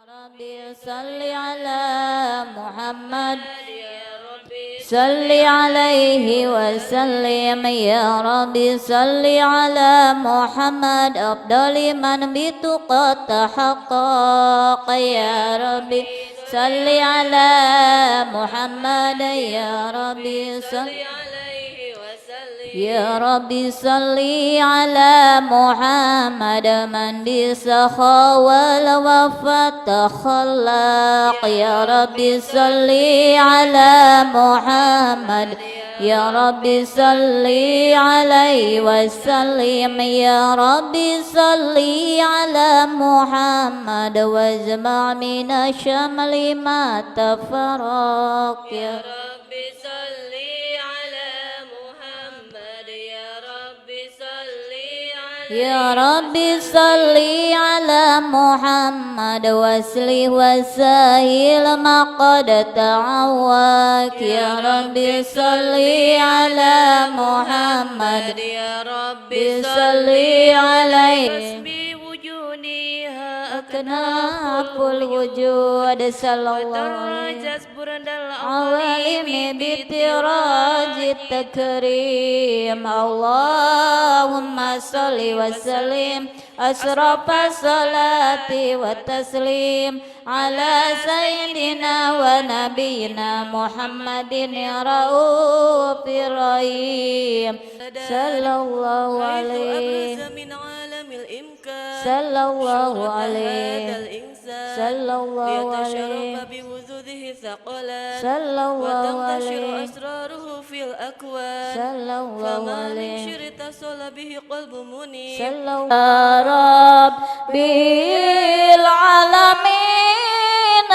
ربي صل على محمد، صل عليه وسلم. يا ربي صل على محمد، أفضل من بتقى تحقق. يا ربي صل على محمد، يا ربي صل عليه وسلم. يا ربي صل على محمد، من بسخاء والوفاء تخلق. يا ربي صل على محمد، يا ربي صل عليه وسلم. يا ربي صل على محمد، واجمع من الشمل ما تفرق. يا ربي صل على محمد، يا ربي صل عليه. يا ربي صل على محمد، واسله وسهل ما قد تعوق. يا ربي صل على محمد، يا ربي صل عليه. بوجودها أكناف الوجود، صلى الله عليه. وترجس برد عوالم بتراج التكريم. اللهم صل وسلم أشرف الصلاة والتسليم على سيدنا ونبينا محمد رؤوف الرحيم، صلى الله حيث عليه. أبرز من عالم الإمكان صلى الله شهرة عليه. هذا الإنسان صلى الله ليتشرف عليه. بوجوده ثقلان صلى الله وتنتشر عليه. أسراره في الأكوان صلى الله فما من عليه. شر اتصل به قلب منيب. صلى الله رب العالمين،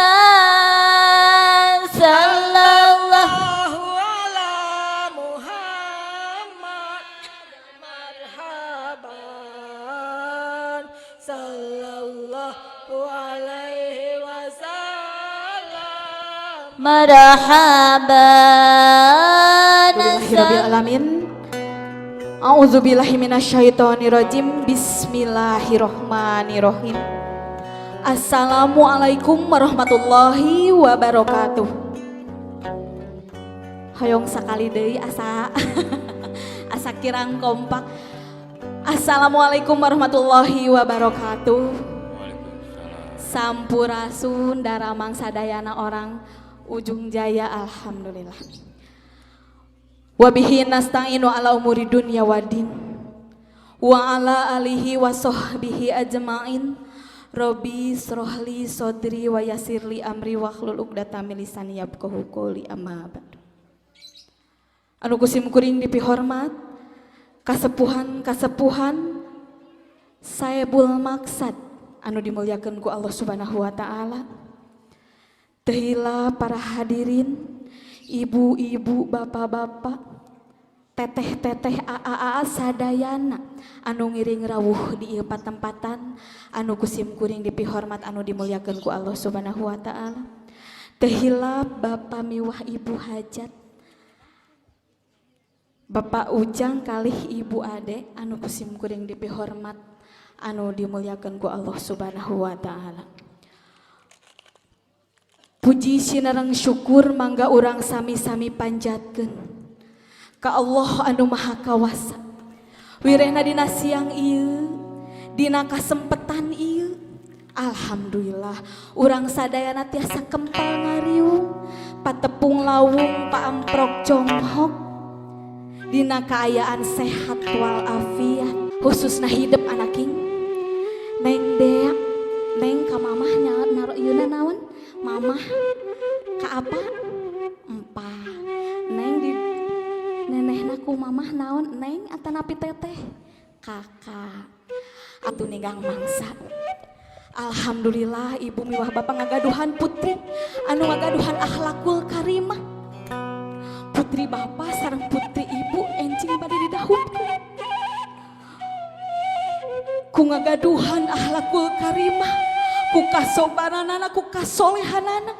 صلى الله على محمد، مرحبا، صلى الله عليه وسلم. مرحبا. Alhamdulillahirabbil alamin. A'udzubillahi minasyaitonirrajim. Bismillahirrahmanirrahim. Assalamualaikum warahmatullahi wabarakatuh. Hoyong sakali deui, asa asa kirang kompak. Assalamualaikum warahmatullahi wabarakatuh. Sampurasun, daramang sadayana orang Ujung Jaya, alhamdulillah. Wabihi nasta'inu ala umuri dunya wadin. Wa ala alihi wa sahbihi ajma'in. Robbi srohli sodri wa yasirli amri wahlul uqdatam min lisani yafqahu qouli, amma ba'du. Anu kusim kuring dipihormat kasepuhan kasepuhan Saebul Maksad anu dimuliakeun ku Allah Subhanahu wa taala. Teu hilap para hadirin, ibu-ibu, bapak-bapak, teteh-teteh, aa-aa sadayana anu ngiring rawuh di ieu patempatan anu kusim kuring dipihormat anu dimuliakeun ku Allah Subhanahu wa taala. Teu hilap bapak miwah ibu hajat, Bapak Ujang kalih Ibu Ade anu kusim kuring dipihormat anu dimuliakeun ku Allah Subhanahu wa taala. Puji sinareng syukur mangga urang sami-sami panjatkeun ka Allah anu Maha Kawasa. Wirehna dina siang ieu, dina kasempetan ieu, alhamdulillah urang sadayana tiasa kempal ngariung, patepung lawung, paamprok jonghok, dina kaayaan sehat walafiat, khususna hidep anaking Neng Dea. Neng ka mamah naro ieu naon? Mamah ka apa? Empah. Neng di nenehna ku mamah naon? Neng atanapi teteh? Kakak. Atuh ninggang mangsa. Alhamdulillah ibu miwah bapak ngagaduhan putri anu Anu ngagaduhan akhlakul karimah. Putri bapak sareng putri ibu enjing bade didahutkeun. Ku ngagaduhan akhlakul karimah, ku kasobaranana, ku kasolehanana.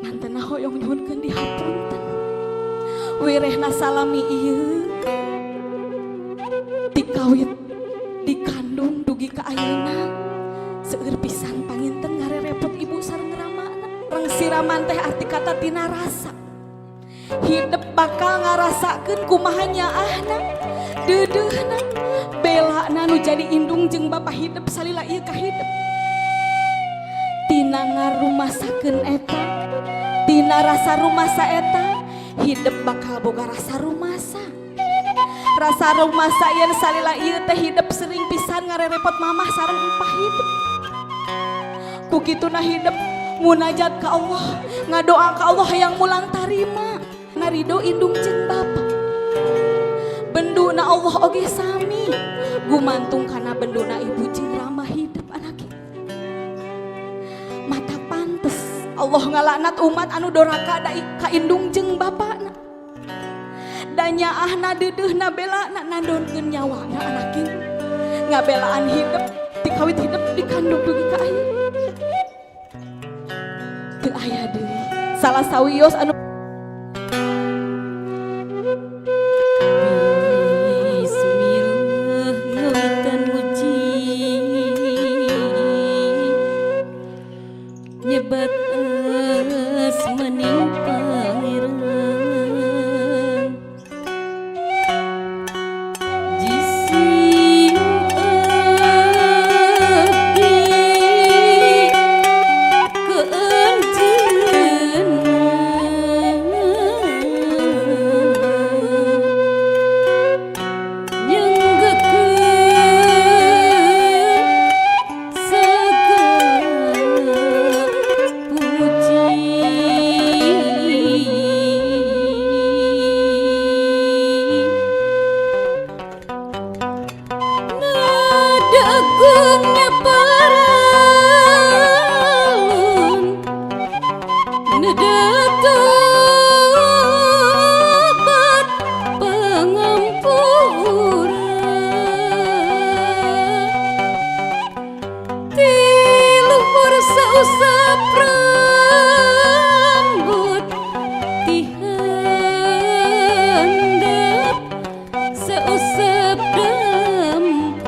Mantena hoyong nyuhunkeun dihapunten. Wirehna salami ieu dikawit dikandung dugi ka ayeuna seueur pisan panginten ngarerepot ibu sareng ramana. Reng siraman teh arti kata tina rasa. Hidup bakal ngarasakeun kumaha nyaahna, deudeuhna, belana nu jadi indung jeung bapa hidup salila ieu ka hidup. Tina ngarumasakeun eta, tina rasa rumasa eta, hidup bakal boga rasa rumasa. Rasa rumasa yen salila ieu teh hidup sering pisan ngarerepot mamah sareng empah hidup. Ku kituna hidup munajat ka Allah, ngadoa ka Allah yang mulang tarima, ngarido indung jeung bapa. Benduna Allah oge sami, gumantung kana benduna ibu jeung rama hidup anak. Mata pantes Allah ngalaknat umat anu doraka da ka indung jeung bapana. Da nyaahna deudeuhna belana nandonkeun nyawana anak ieu. Ngabelaan hidup dikawit hidup dikandung dugi ka ayeuna. Teu aya deui salah sawios anu Bismillah ngawitan muji nyebat asmaning pangeran jisim abdi keanjeunna nyenggekeun sagala puji. Nada agungnya paralun, nada tobat pangampura, ti luhur sausap rambut, ti handap sausap dampar.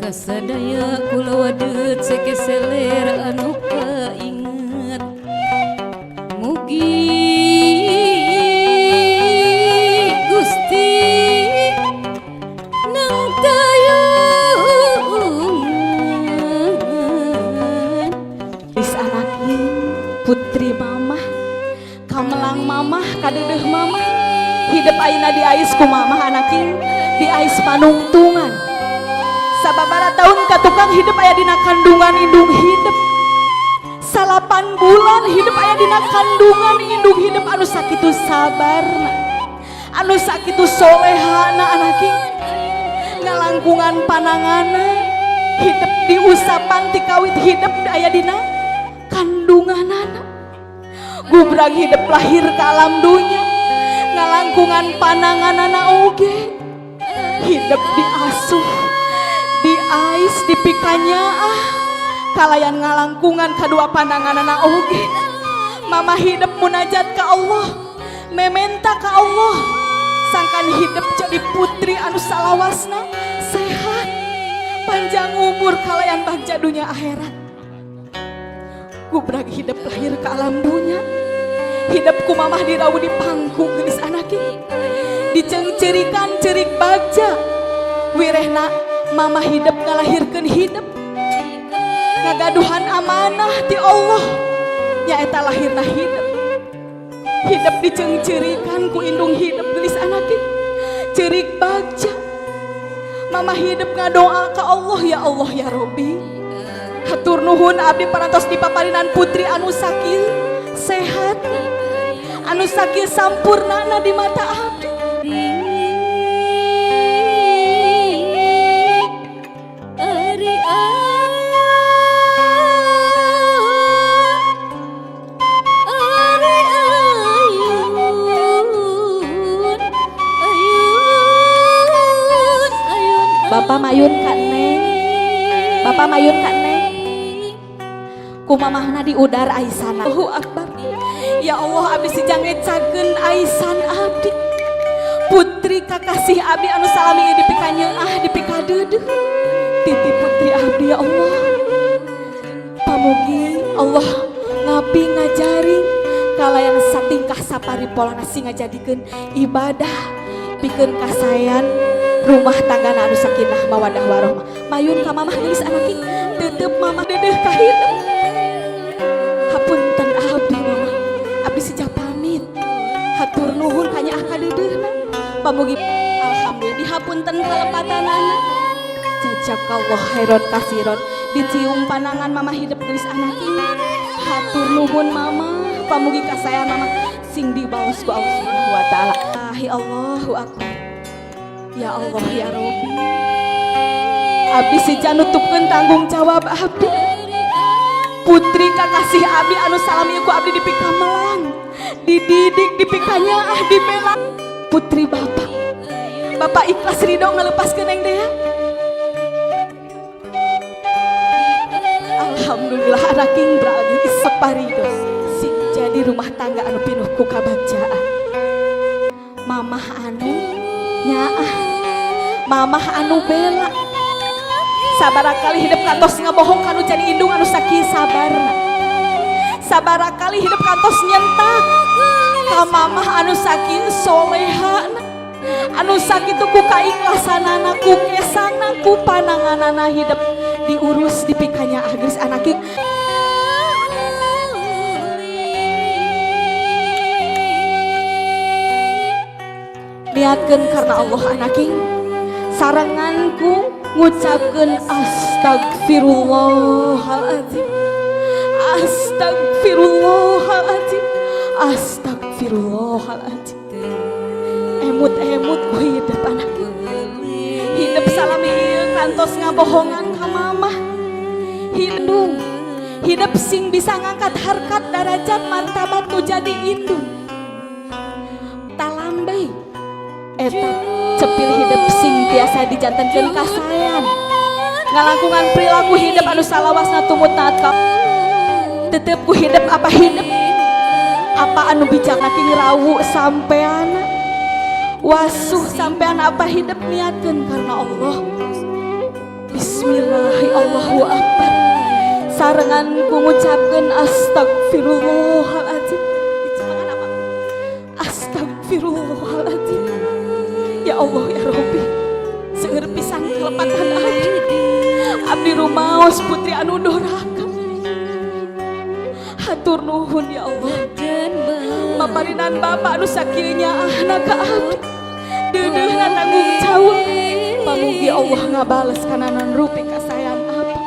Kasadaya kula wadeut sekeseler anu kainget, mugi Gusti nang tayungan. Geus anak ieu putri mamah, kamelang mamah, kadeudeung mamah, hidup ayeuna diais ku mamah anak ieu, diais panungtungan. Sababaraha tahun ka tukang hidup aya dina kandungan indung hidup. 8 bulan hidup aya dina kandungan indung hidup anu sakitu sabarna, anu sakitu solehana anak ieu. Ngalangkungan panangana hidup diusapan ti kawit hidup aya dina kandunganana. Gubrag hidup lahir ke alam dunya, ngalangkungan pananganana oge. Hidup diasuh, diais, dipikanyaah, kalayan ngalangkungan kadua pananganana oge. Mama hidup munajat ka Allah, mementa ka Allah, sangkan hidup jadi putri anu salawasna sehat, panjang umur kalayan bagja dunia akhirat. Gubrag hidup lahir ke alam dunya, hidup ku mamah dirawu di pangku geulis anak ieu, dicengcerikan cerik bagja. Wirehna mama hidup ngalahirkeun hidup, ngagaduhan amanah ti Allah, nyaeta lahirna hidup. Hidup dicengcerikan ku indung hidup geulis anak ieu, cerik bagja. Mama hidup ngadoa ka Allah, ya Allah ya Robi, hatur nuhun abdi parantos dipaparinan putri anu sakieu sehat, anu sakieu sampurnana di mata abdi. Bapak mayun ka Neng, Bapak mayun ka Neng, ku mamahna diudar aisana. Allahu Akbar. Ya Allah, abdi sijang ngecakeun aisan abdi. Putri kakasih abdi anu salami dipikanyeuah dipikadeudeuh. Titip putri abdi ya Allah. Pamugi Allah ngapi ngajari kalayan satingkah sapari polana sing ngajadikeun ibadah pikeun kasayan rumah tangga anu sakinah mawadah warohmah. Mayun ka mamah geulis anak tetep mamah dedeh ka hidup. Hapunten abdi mamah, abdi sejak pamit. Hatur nuhun kanyaah kadeudeuhna. Pamugi alhamdulillah dihapunten kalepatanana. Jazakallah khairan kasiron. Dicium panangan mama hidup geulis anak ini. Hatur nuhun mama, pamugi kasayan mama sing dibaos ku Allah Subhanahu wa taala. Allahu akbar. Ya Allah ya Rabbi, abdi sija nutupkeun tanggung jawab abdi. Putri kakasih abdi anu salami ku abdi dipikamelang, dididik, dipikanyaah, dibela. Putri bapak, bapak ikhlas ridho ngalepaskeun Neng Dea. Alhamdulillah anak king beragil separido sing jadi rumah tangga anu pinuh ku kabagjaan. Mamah anu nyaah, mamah anu bela. Sabara kali hidup kantos ngabohong kanu jadi indung anu sakieu sabarna. Sabara kali hidup kantos nyentak ka mamah anu sakieu solehana, anu sakitu ku kaikhlasanana, ku kesana, ku pananganana hidup diurus dipikanya agris anak. Niatkeun karena Allah anaking, sarenganku ngucapkeun astagfirullahaladzim, astagfirullahaladzim, astagfirullahaladzim. Emut-emut ku hidup anaking, hidup salami ieu kantos ngabohongan ka mamah. Hidung hidup sing bisa ngangkat harkat darajat martabat nu jadi indung. Talambe eta cepil hidup sing biasa dijantenkeun kasayan, ngalangkungan perilaku hidup anu salawasna tumut taat ka tetep ku hidup apa hidup apa anu bijak king rawu sampean wasuh sampean apa hidup niatkeun karena Allah. Bismillahirrahmanirrahim. Akbar. Sarengan ku ngucapkeun astagfirullahaladzim. Dicepengan apa? Astagfirullahaladzim. Ya Allah ya Rabbi, seueur pisan kalepatan abdi. Abdi rumaos putri anu doraka. Hatur nuhun ya Allah. Maparinan bapak anu sakieu nyaahna ka abdi. Deudeuhna tanggung jawab. Pamugi Allah ngabales kananan rupi kasayan abdi.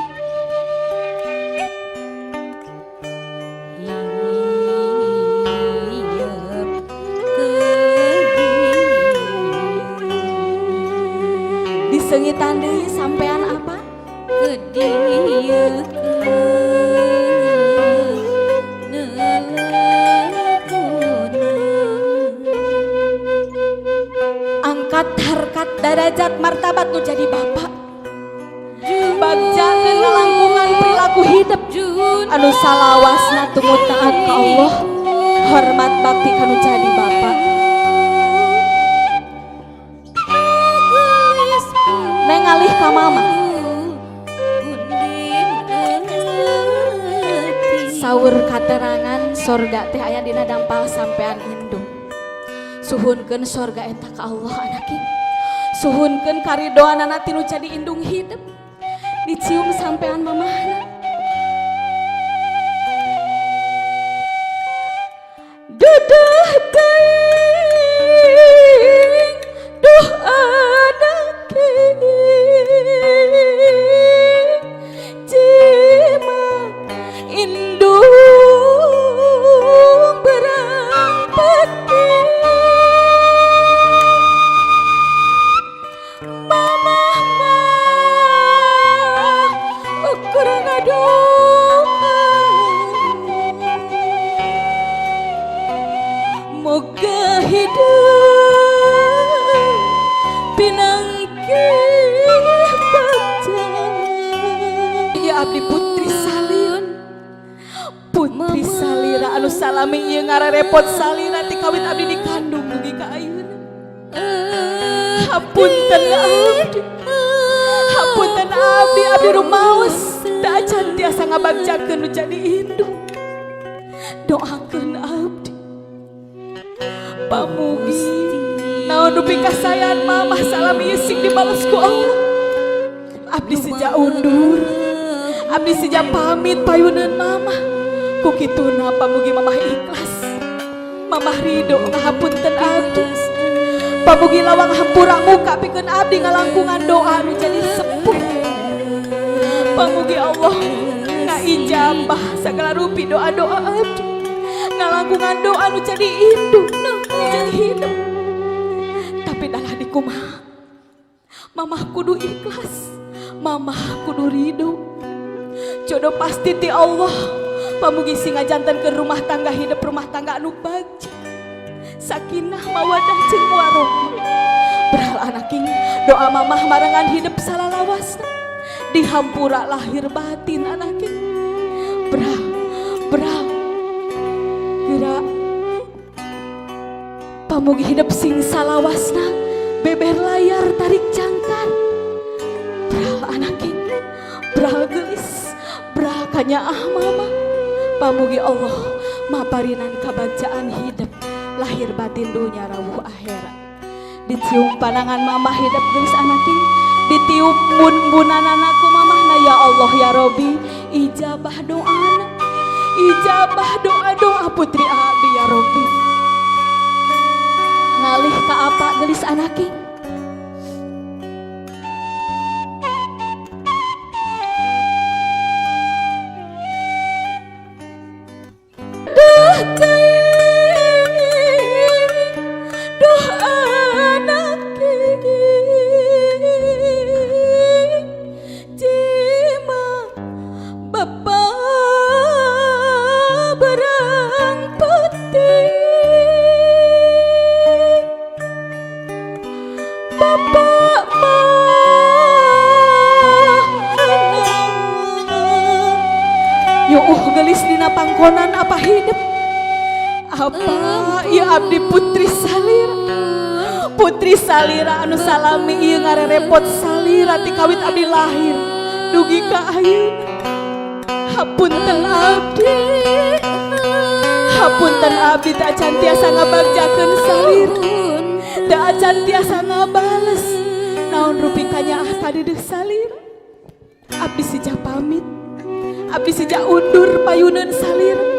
Disengitan deui sampean apa? Angkat harkat darajat martabat nu jadi bapak. Bagjakeun ngalangkungan perilaku hidup anu salawasna tumut taat ka Allah, hormat bakti kanu jadi bapak. Neng ngalih ka mama. Saur katerangan sorga teh aya dina dampal sampean indung. Suhunkeun sorga eta ka Allah anaki. Suhunkeun karidoanana tinu jadi indung hidup. Dicium sampean mamahna. Duduh teuing duh anaki jimat indung berangpeti. Mamah mah ukur ngadoa. Salami ieu ngararepot salira ti kawit abdi dikandung dugi ka ayeuna. Hapunten abdi. Hapunten abdi, abdi rumaos teu acan tiasa ngabagjakeun nu jadi indung. Doakeun abdi. Pamugi naon nu pikasayan mamah salami ieu sing dibales ku Allah. Abdi sija undur, abdi sija pamit payuneun mamah. Ku kituna pamugi mamah ikhlas, mamah ridho ngahapunten abdi. Pamugi lawang hampura muka pikeun abdi ngalangkungan doa nu jadi sepuh. Pamugi Allah ngaijabah sagala rupi doa-doa abdi, ngalangkungan doa nu jadi indung, nu jadi hidup. Tapi dalah dikumaha, mamah kudu ikhlas, mamah kudu ridho. Jodoh pasti ti Allah. Pamugi sing ngajantenkeun rumah tangga hidup rumah tangga anu bagja, sakinah mawadah jeung warohmah. Beral anaking doa mamah marengan hidup salalawasna, dihampura lahir batin anaking. Beral, beral, gerak. Pamugi hidup sing salawasna, beber layar tarik jangkar. Beral anaking, beral gelis, beral kanyaah mama. Pamugi Allah maparinan kabagjaan hidup lahir batin dunya rawuh akhirat. Dicium panangan mamah hidup gelis anaking, ditiup bun-bunanana ku mamahna, ya Allah ya Robi, ijabah doana, ijabah doa-doa putri abdi ya Robi. Ngalih ka apa gelis anaking? Duh teuing, duh anaking, jima bapa berang putih, bapak mah yuh gelis dina pangkonan apa hidup apa ya abdi putri salira, putri salira anu salami ieu ngarerepot salira ti kawit abdi lahir dugi ka ayeuna. Hapunten abdi, hapunten abdi teu acan tiasa ngabagjakeun salira, teu acan tiasa ngabales naon rupi kanyaah kadeudeung salira. Abdi sija pamit, abdi sija undur payuneun salira.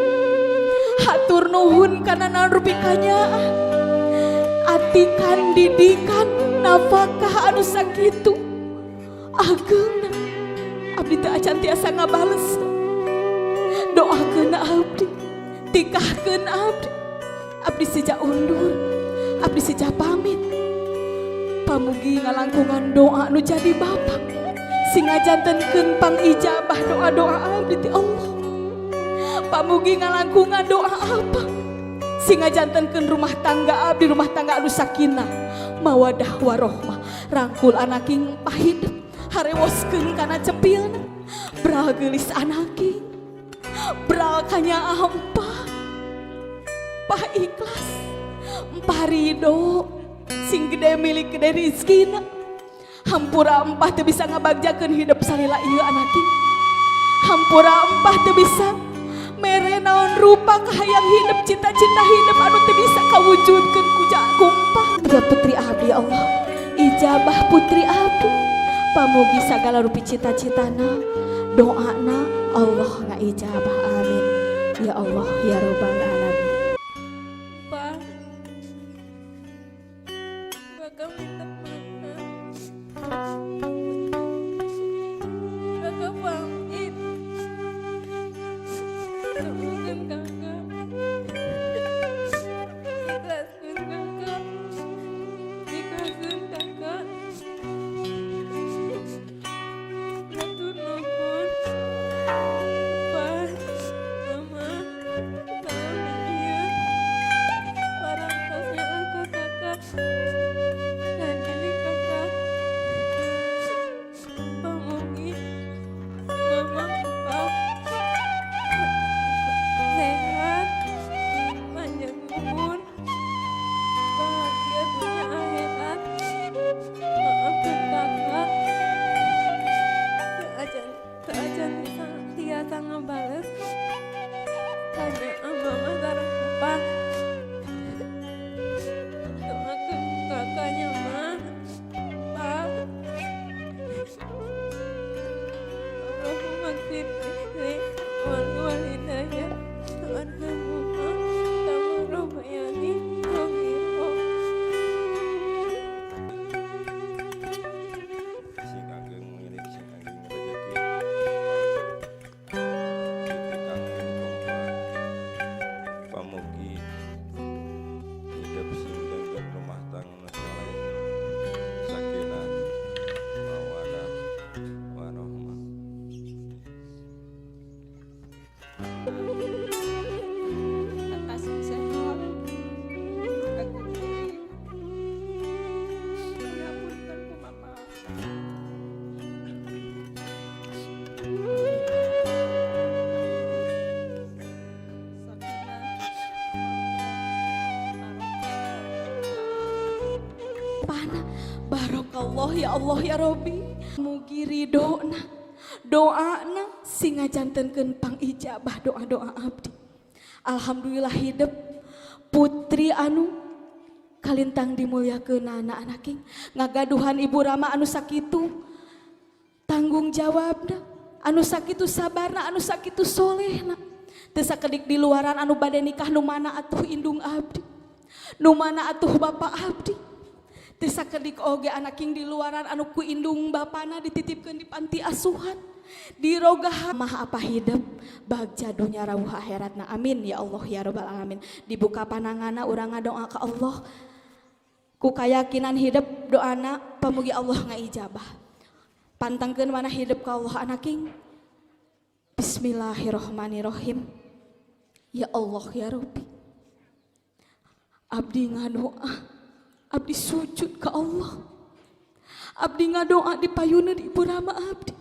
Hatur nuhun kana naon rupi kanyaah, atikan didikan nafkah anu sakitu ageungna. Abdi teu acan tiasa ngabales. Doakeun abdi, tikahkeun abdi. Abdi sija undur, abdi sija pamit. Pamugi ngalangkungan doa nu jadi bapak sing ngajantenkeun pangijabah doa-doa abdi ti Allah. Pamugi ngalangkungan doa apa sing ngajantenkeun rumah tangga abdi rumah tangga anu sakinah mawadah warohmah. Rangkul anaking pahidep, harewoskeun kana cepilna. Bral geulis anaking, bral kanyaah empah, empah ikhlas, empah ridho, sing gede milik gede rizkina. Hampura empah teu bisa ngabagjakeun hidup salila ieu anaking. Hampura empah teu bisa mere naon rupa kahayang hidup, cita-cita hidup anu teu bisa kawujudkeun ku kumpah. Ya putri abdi ya Allah, ijabah putri abdi. Pamugi sagala rupi cita-citana, doana Allah ngaijabah, amin. Ya Allah ya Robbal alamin. Pak, Kakak minta maaf. Kakak pamit. Doakan kakak. Ikhlaskan kakak. Ikhlaskan kakak. Hatur nuhun. Pak, Mama, salam. Ighfir li wal walidayya warhamhuma kama rabbayani shaghira. Sing ageng milik sing ageng rejeki ditikakeun kompak pamugi hidup sing langgeng rumah tangga nu saleh sakinah mawadah warahmah. Kakak sing sehat. Aku pilih. Dihapunten ku mama. Sakinah, mawadah, Pana barokallah ya Allah ya Robi. Mugi ridona doana sing ngajantenkeun pangijabah doa-doa abdi. Alhamdulillah hidup putri anu kalintang dimuliakeun anak king ngagaduhan ibu rama anu sakitu tanggung jawabna, anu sakitu sabarna, anu sakitu solehna. Teu sakedik di luaran anu bade nikah nu mana atuh indung abdi, nu mana atuh bapak abdi. Teu sakedik oge anak king di luaran anu ku indung bapana dititipkeun di panti asuhan dirogah mah apa hidup bagja dunya rawuh akhiratna. Amin ya Allah ya rabbal alamin. Dibuka panangana urang ngadoa ka Allah ku kayakinan hidup doana pamugi Allah ngaijabah. Pantangkeun mana hidup ka Allah anak king. Bismillahirrahmanirrahim. Ya Allah ya Rabbi, abdi ngadoa, abdi sujud ke Allah, abdi ngadoa di payuna di ibu rama abdi,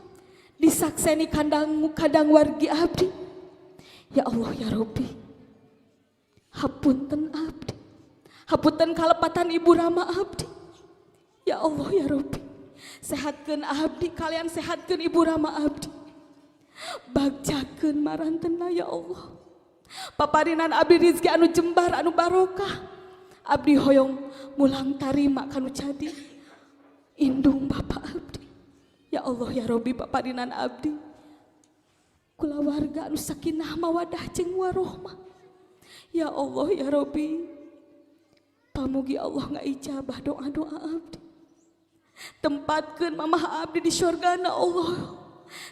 disakseni kandang kadang wargi abdi. Ya Allah ya Rabbi, hapunten abdi, hapunten kalepatan ibu rama abdi. Ya Allah ya Rabbi, sehatkeun abdi, kalian sehatkeun ibu rama abdi, bagjakeun marantena ya Allah. Paparinan abdi rizki anu jembar anu barokah, abdi hoyong mulang tarima kanu jadi indung bapak abdi. Ya Allah ya Rabbi, paparinan abdi kulawarga anu sakinah mawadah jeung warohmah. Ya Allah ya Rabbi, pamugi Allah ngaijabah doa-doa abdi. Tempatkeun mamah abdi di syurgana Allah,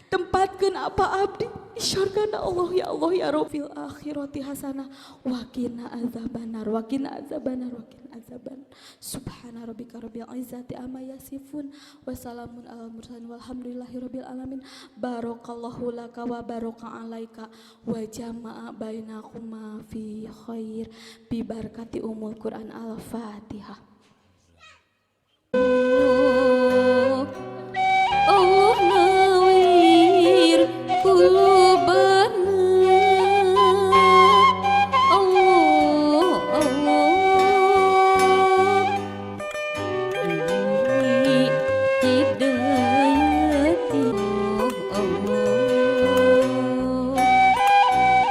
tempatkeun apa abdi di syurgana Allah. Ya Allah ya Rabbi, fil akhirati hasanah wa qina azabannar wa qina azabannar wa qina azabannar. Subhana rabbika rabbil izzati amma yasifun wa salamun alal mursalin walhamdulillahi rabbil alamin. Barakallahu laka wa baraka alaika wa jama'a bainakuma fi khair bi barakati umul Quran. Al-Fatihah. Allah nawir qulubana, Allah Allah hidayati Allah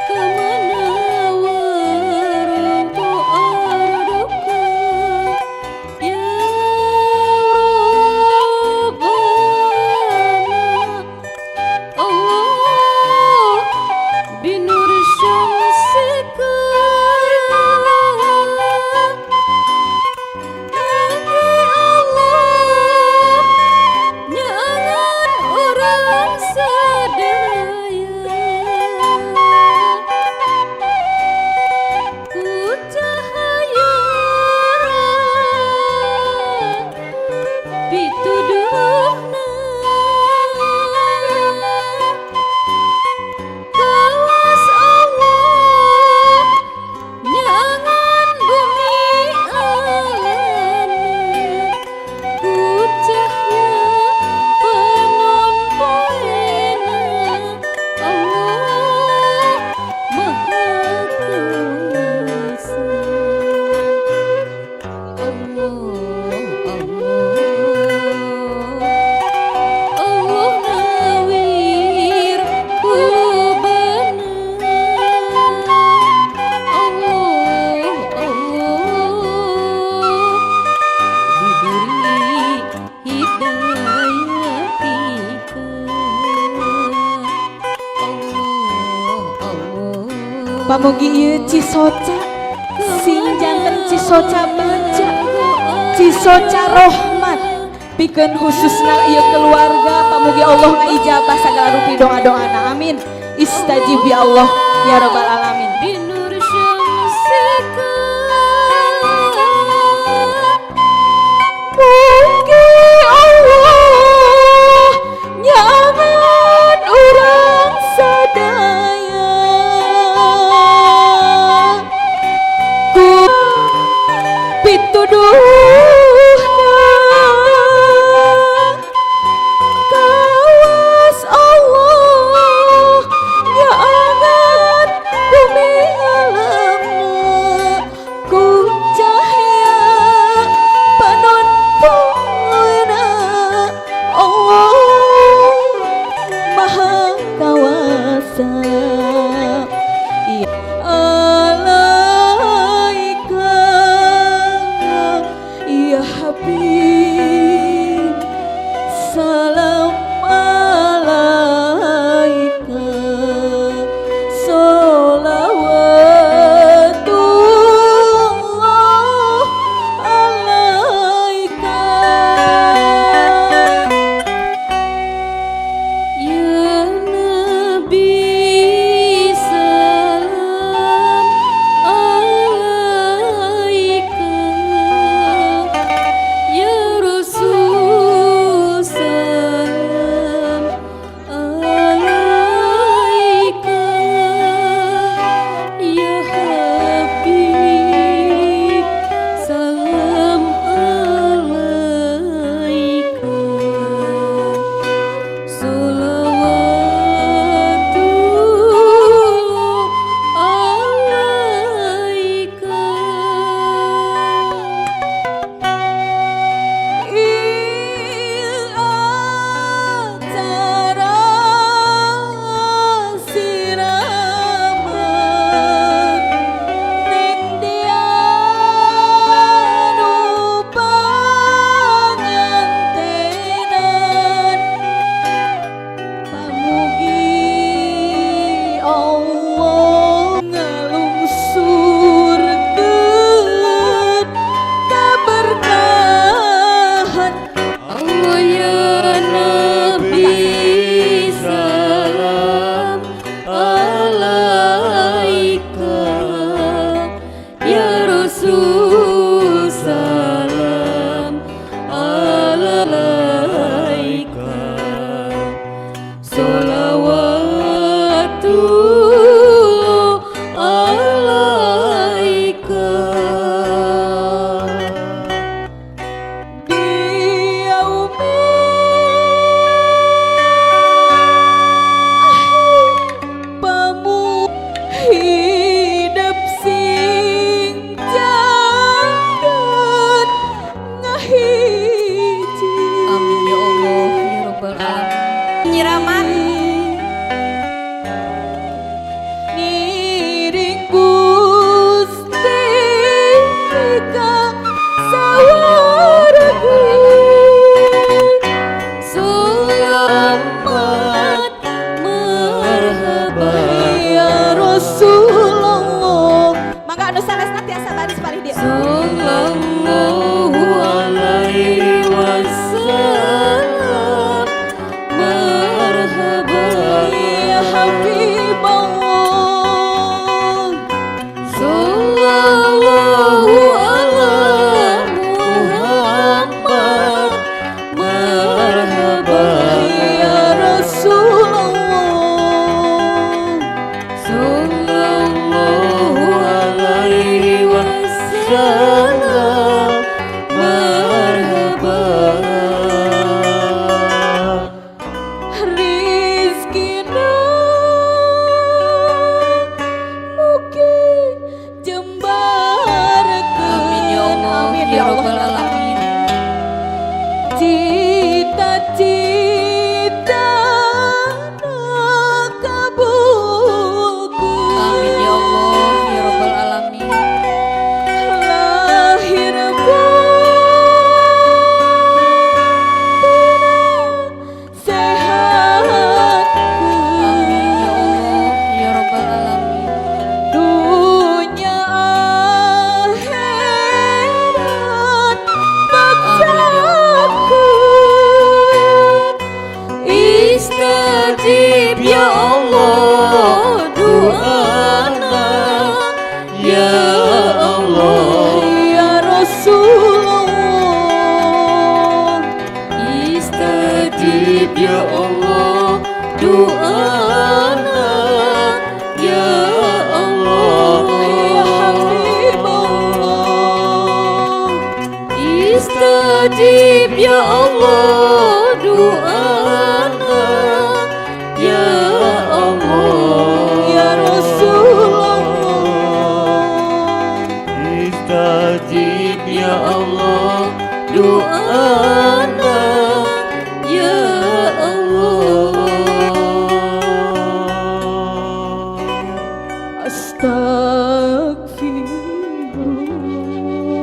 kemana warto arduka. Pamugi ieu Cisoca sing janten Cisoca baca, Cisoca rahmat pikeun khususna ieu keluarga. Pamugi Allah ngaijabah sagala rupi doa-doana. Amin. Istajib ya Allah ya rabbal alamin. Binur syamsika. Mugi Allah nyaman urang sadaya ku pituduhna kawas Allah nyaangan bumi alamna ku cahaya panon poena Allah Maha Kawasa. Ya alaika ya Habib salam alaika sholawatullah alaika. Ya Nabi salam alaika, ya Rasul salam alaika, ya Habib salam alaika. Sholawatullah alaika. Il acara siraman ning dianu pangantenan. Pamugi Allah ngalungsurkeun kaberkahan. Allah ya Nabi salam alaika, ya Rasul salam alaika, sholawatullah alaika. Di yaumi pamu hidup sing jangan ngahiji. Amin ya Allah ya Rabbal alamin. Nyiraman ngiring Gusti ka sawargi. Selamat marhaba ya Rasulullah. Mangga anu sanesna tiasa baris palih dieu. Sallallahu alaihi wasallam marhaba Ya Habibullah. Sallallahu ala Muhammad marhaba Ya Rasulullah. Sallallahu alaihi wasallam marhaba. Rizkina Istajib ya Allah doana ya Allah. Ya Rasulullah. Istajib ya Allah doana ya Allah. Ya Habibullah. Istajib ya Allah doana ya Allah. Ya Rasulullah. Istajib ya Allah doana ya Allah.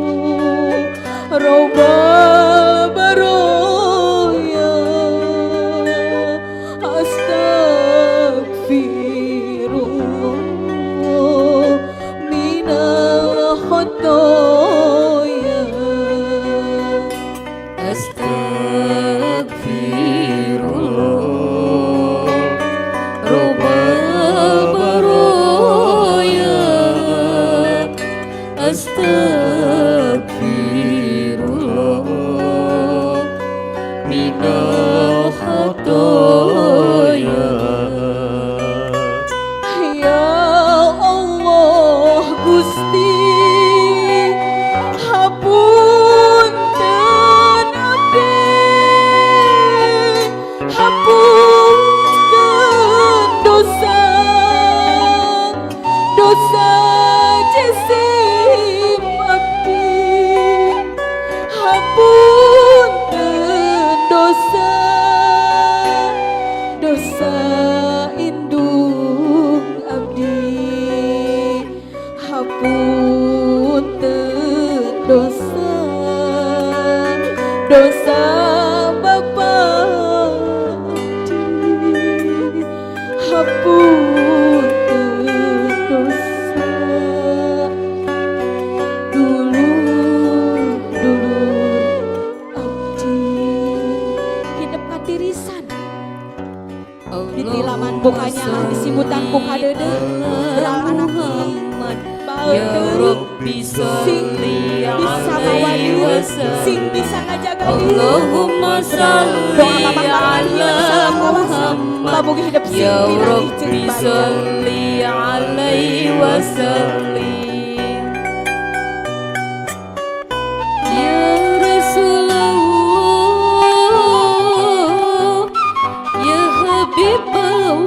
Astagfirullah Rabbal baraya. Astagfirullah minal khotoya. Astagfirullah Rabbal baraya. Astagfirullah minal khotoya. Ya Allah Gusti, hapunten abdi, hapunten dosa dosa jisim abdi, hapunten dosa dosa indung abdi, hapunten dosa dosa bapa abdi, hapunten dosa dulur dulur abdi. Hidup katirisan di tilaman bukanya disimutan ku kadeudeuh beral anak bae Ya teuing Rabbi sing sholli bisa mawa alaihi diri, wasallim. sing bisa ngajaga diri. Allahumma sholli Doa mamah ala hidup salam lawasa Muhammad. pamugi hidup sing Ya pinanggih Rabbi jeung baja. sholli alaihi wasallim. Ya Rasulullah, Ya Habibullah,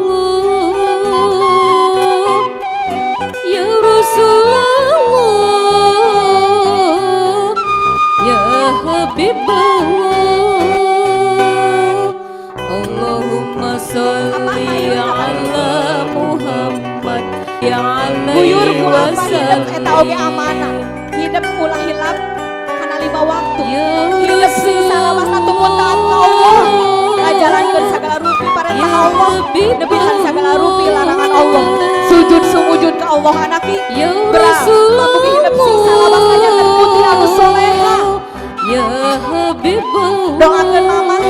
Ya Rasulullah, Ya Habibullah. Allahumma sholli ala Muhammad ya Guyur alaihi ku apa hidup eta oge wasallim. Amanah hidup ulah hilap kana lima waktu, Ya hidup sing salawasna tunggu taat ka Allah, ngajalankeun sagala rupi parentah Allah, nebihan sagala rupi larangan Allah, sujud sumujud ka Allah anaki Ya beral pamugi hidup sing salawasna janten putri anu soleha. Ya Habibullah. Doakeun mama,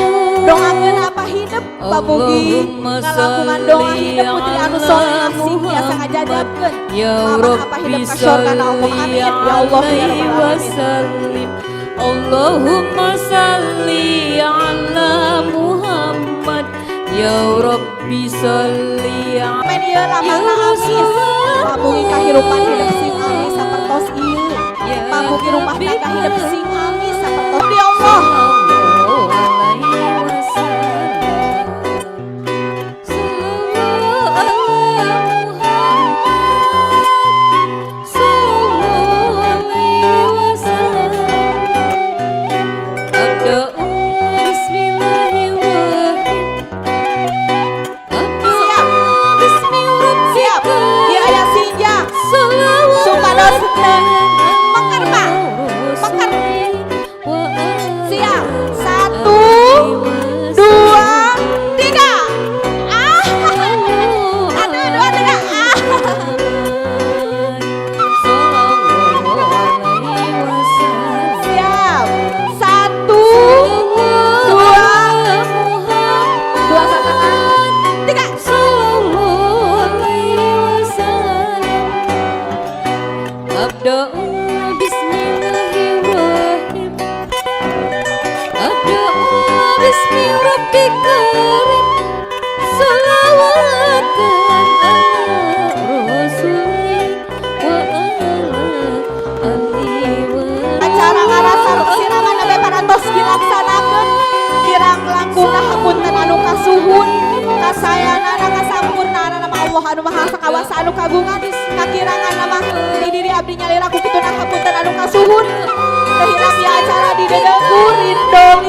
doakeun apa hidup pamugi Allahumma ngalakukan doa sholli hidup putri anu ala soleha sing tiasa Muhammad. ngajajabkeun Ya mama apa Rabbi hidup ka sorga Allah. sholli Amin ya Allah ya alaihi Rabbal alamin. wasallim. Allahumma sholli ala Muhammad. Ya Rabbi sholli Amin ieu lambangna amis pamugi kahirupan hidup sing amis sapertos ieu, Ya pamugi rumah tangga hidup sing amis sapertos ya Allah. Sallallahu alaihi wasallam. Sallallahu ala Muhammad. Sallallahu alaihi wasallam. Abda'u bismillahirrahmanirrahim. Abda'u Siap. bismi Siap. rabbika. Ieu aya sinja Salawat supados teu mekar Pak mekar. Wa Siap. Rabbi karim salawatan ala rasuli wa ala alihi wa Acara ngarasar siraman nembe parantos dilaksanakeun, kirang langkungna hapunten anu kasuhun, kasayanana kasampurnaanana nama Allah anu Maha Kawasa anu kagungan kakirangan nama di diri abdi nyalira ku kituna hapunten anu kasuhun. Teu hilap ya acara di Dedengkur Indonesia.